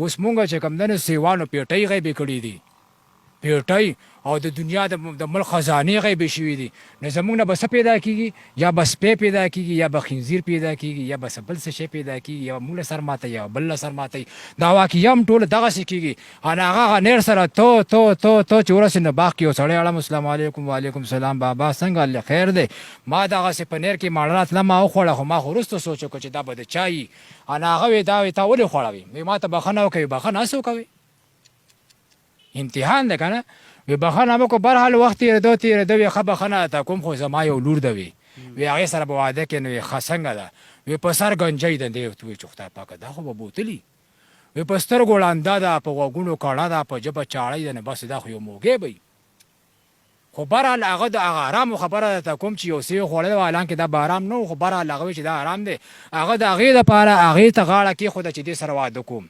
اوس مونږ چې کوم دی نو سیوانو پیټۍ غیبې کړې دي، پیټۍ او د دنیا د ملک خزانې غیبې شوې دي، نو زمونږ نه به څه پیدا کیږي؟ یا به سپی پیدا کیږي، یا به خنزیر پیدا کیږي، یا به څه بل څه شی پیدا کیږي، یا به مونږ له سر ماتوي، یا به بل له سر ماتوي. دا واقعیا هم ټوله دغسې کیږي. انا هغه هغه نیر سره ته ته ته ته چې ورسې نو باغ کې یو سړی اړم، اسلام علیکم. وعلیکم سلام بابا، څنګه حال خیر دی؟ ما دغسې په نیر کې ماړه راتله، ما وخوړه، خو ما خو وروسته سوچ وکړ چې دا به د چا وي. انا هغه وې دا وې تا ولې خوړه؟ وې ما ته بخښنه وکړه. وې بخښنه هسې وکوې، امتحان ده کنه. وی بخښنه مو کو. برحال وخت تیرېدو تیرېدو، وی ښه بخښنه درته کوم، خو زما یو لور ده، وی وی هغې سره به واده کې. نو وی ښه، څنګه ده؟ وی په سر ګنجۍ ده. دی وی چې خدای پاکه، دا خو به بوتلي. وی په سترګو ړنده ده، په غوږونو کڼه ده، په ژبه چاړۍ ده، نو بس دا خو یو موږی به وي. خو برحال هغه د هغه حرامو خبره درته کوم چې یو څه یې خوړلی وه، حالانکه دا به حرام نه و، خو برحال هغه وی چې دا حرام دی. هغه د هغې دپاره هغې ته غاړه کېښوده چې دې سره واده کوم.